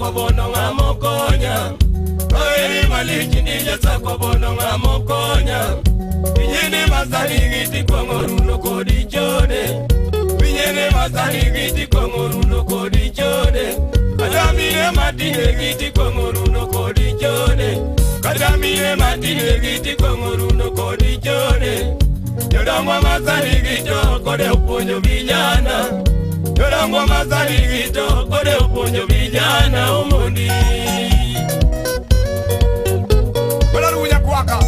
Jasakwa bono ng'amo konya. Kaweri malich ni Jasakwa bono ng'amo konya. Pinyene masani giti kwang'o rundo kodi chode. Pinyene masani giti kwang'o rundo kodi chode. Kata mine matine giti kwang'o rundo kodi chode. Kata mine matine giti kwang'o rundo kodi chode. Jodongo masani gito kode upuonjo vijana. Jodongo masani gito kode upuonjo vijana omondi. Wala runya kwaka.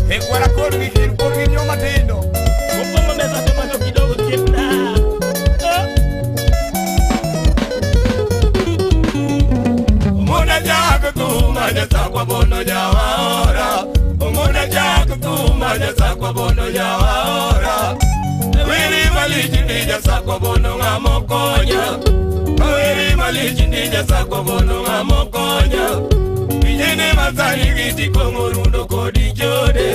E kwara korgi kir korgi nyoma tindo. Kupoma meza tomato kidogo kiepna. Omona jako tuma Jasakwa bono jawaora. Omona jako tuma Jasakwa bono jawaora. Weri malich ni Jasakwa bono ng'amo konya. Weri malich ni Jasakwa bono ng'amo konya. Vijene masani giti kong'o rundo kodi chode.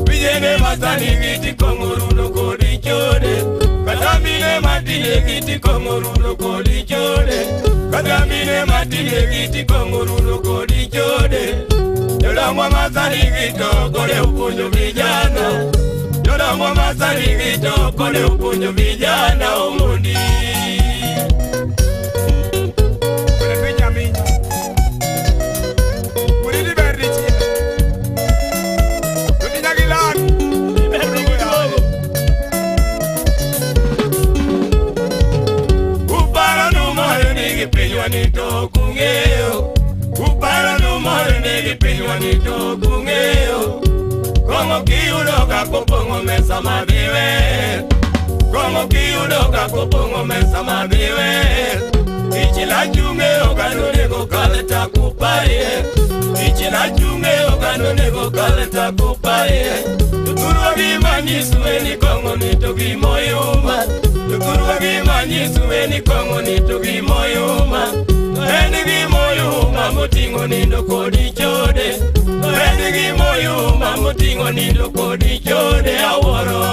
Vijene masani giti kong'o rundo kodi chode. Kata mine matine giti kong'o rundo kodi chode. Kata mine matine giti kong'o rundo kodi chode. Jodongo masani gito kode upuonjo vijana. Jodongo masani gito kode upuonjo vijana omondi. Pinywa kung'eyo, uparo numoro nigi pinywa ni to kung'eyo. Kong'o kiyudo ka kopong'o mesa madhiwe. Kong'o kiyudo ka kopong'o mesa madhiwe. Ichila chung'eyo kano nego kale takuparie. Ichila chung'eyo kano nego kale takuparie. Tukurwa gimanyisuwe ni kong'o ni to gimoyuma. Tukurwa gimanyisuwe ni kong'o ni to gimoyuma. En gimoyuma moting'o nindo kodi chode. En gimoyuma moting'o nindo kodi chode awuoro.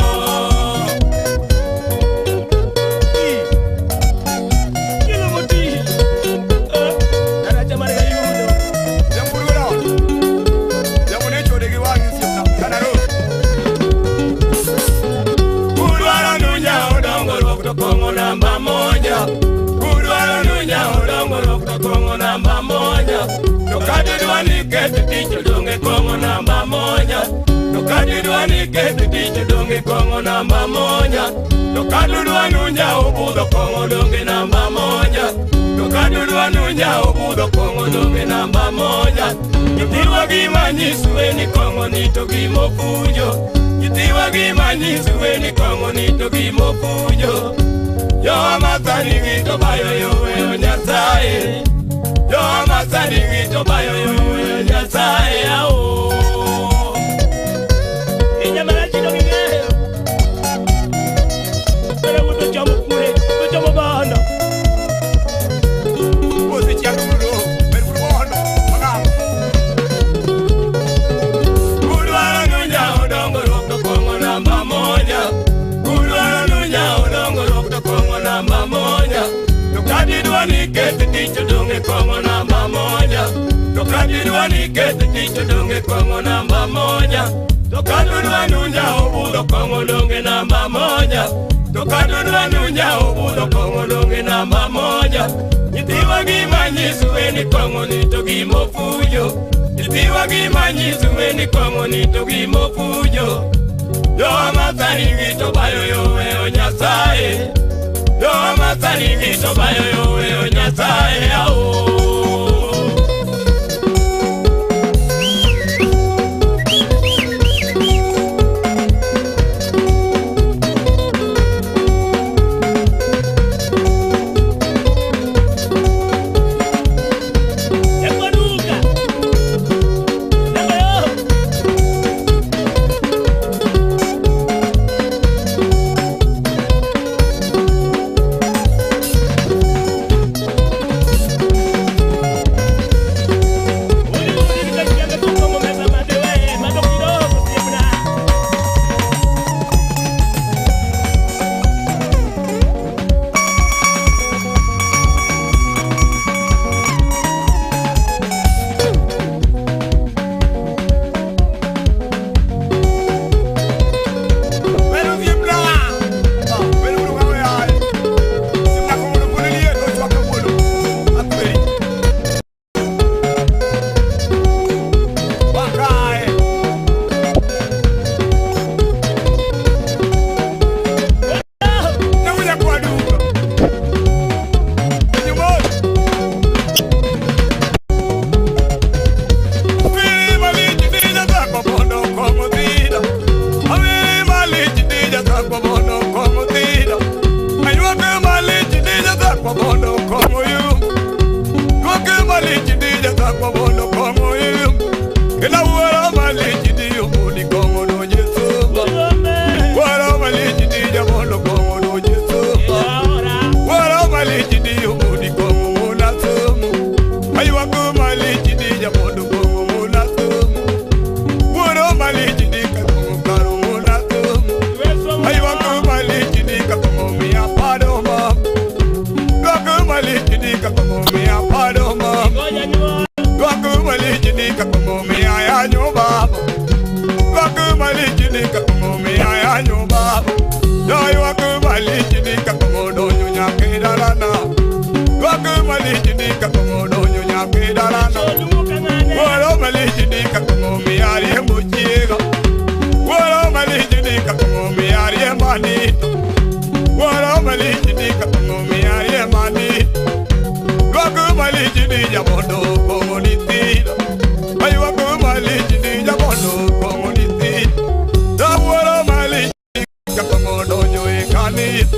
Kong'o namba moja. Kudwaro nunya odongruok to kong'o namba moja. To kadidwa ni ket tich odong' e kong'o namba moja. To kadidwa ni ket tich odong' e kong'o namba moja. To kadidwa nunya obudho kong'o odong' e namba moja. To kadidwa nunya obudho kong'o odong' e namba moja. Nyithiwa gimanyisuwe ni kong'o ni to gimopuonjo. Nyithiwa gimanyisuwe ni kong'o ni to gimopuonjo. Jowa masani gito bayo yoweyo Nyasaye. Jowa masani gito bayo yoweyo Nyasaye ao. Inyamara chino ging'eyo. Pero wuto chomo kure, to chomo bondo. Kudwaro nunya odongruok to kong'o namba moja. Kudwaro nunya odongruok to kong'o namba moja. To kadidwa ni ket tich odong' e kong'o namba moja. To kadidwa ni ket tich odong' e kong'o namba moja. To kadidwa nunya obudho kong'o odong' e namba moja. To kadidwa nunya obudho kong'o odong' e namba moja. Nyithiwa gimanyisuwe ni kong'o ni to gimopuonjo. Nyithiwa gimanyisuwe ni kong'o ni to gimopuonjo. Jowa masani gito bayo yoweyo Nyasaye. Jowa masani gito bayo yoweyo Nyasaye ao. ka kong'o miya yanyo baba. Ywak malich ni ka kong'o miya yanyo baba. Ywak malich ni ka kong'o donjo nyaka e dalana. Ywak malich ni ka kong'o donjo nyaka e dalana. Wuoro malich ni ka kong'o miya riembo chiega. Wuoro malich ni ka kong'o miya riembo anito. Wuoro malich ni ka kong'o miya riembo anito. Ywak malich ni jabondo kong'o ni thiro. Ywak malich ni jabondo kong'o ni thiro. Wuoro malich ni ka kong'o donjo e kanisa.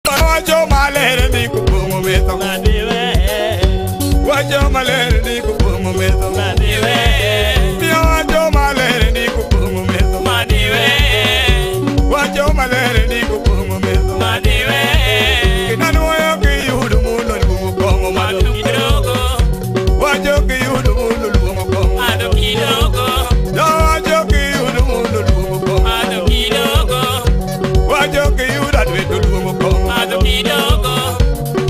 Wacho maler ni kupong'o metho. Wacho maler ni kupong'o metho. Miyo wacho maler ni kupong'o metho. Wacho maler ni kupong'o metho. Kinanuoyo kiyudo mundo luongo kong'o madho. Wacho kiyudo mundo luongo kong'o. Wacho kiyudo mundo luongo kong'o. Wacho kiyudo adweto luongo kong'o.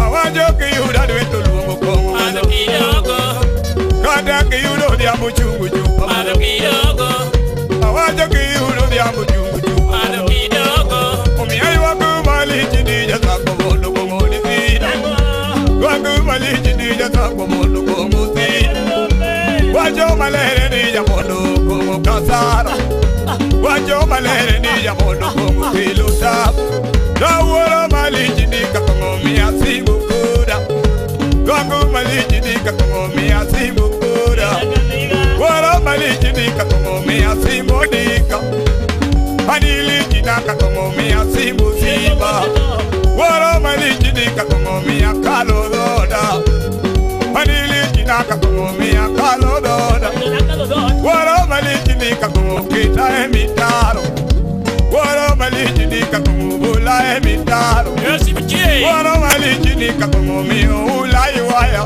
Awacho kiyudo adweto luongo kong'o. Kata kiyudo odhiambo chungo chupa. Awacho kiyudo odhiambo chungo chupa. Omiyo ywak malich ni jasako mondo kong'o ni thiro. Ywak malich ni jasako mondo kong'o thiro. Wacho maler ni jamondo kong'o kasara. Wacho maler ni jamondo kong'o kelo tabu. Wuoro malich ni ka kong'o miya simu koda. Ywak malich ni ka kong'o miya simu koda. Wuoro malich ni ka kong'o miya simu dika. Ani lich na ka kong'o miya simu simba. Wuoro malich ni ka kong'o miya kalo dhoda. Ani lich na ka kong'o miya kalo dhoda. Wuoro malich ni ka kong'o kita e mitaro. Wuoro malich ni ka kong'o bula e mitaro. Wuoro malich ni ka kong'o miyo ula ywaya.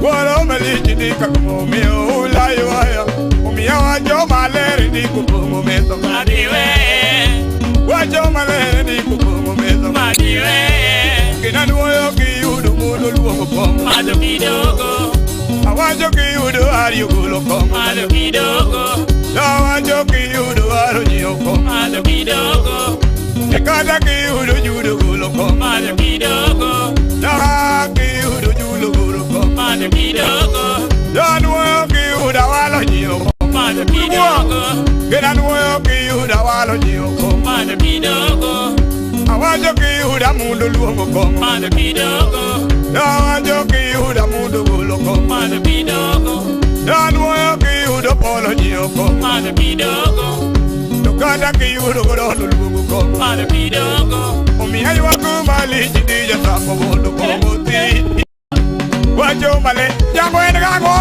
Wuoro malich ni ka kong'o miyo ula ywaya. Omiyo wacho maler ni kupong'o metho. Wacho maler ni kupong'o metho. Kinanuoyo kiyudo mundo luongo kong'o. Awacho kiyudo ariyo golo kong'o. Awacho kiyudo aro nyiewo kong'o. Kata kiyudo judo golo kong'o. Kiyudo julo golo kong'o. Januoyo kiyudo awalo nyiewo kong'o. Kinanuoyo kiyudo awalo nyiewo kong'o. Awacho kiyudo mundo luongo kong'o. Awacho kiyudo mundo golo kong'o. Januoyo kiyudo polo nyiewo kong'o. To kata kiyudo godono luongo kong'o. Omiyo ywak malich ni jasako mondo kong'o thi. Wacho maler jango en gang'o?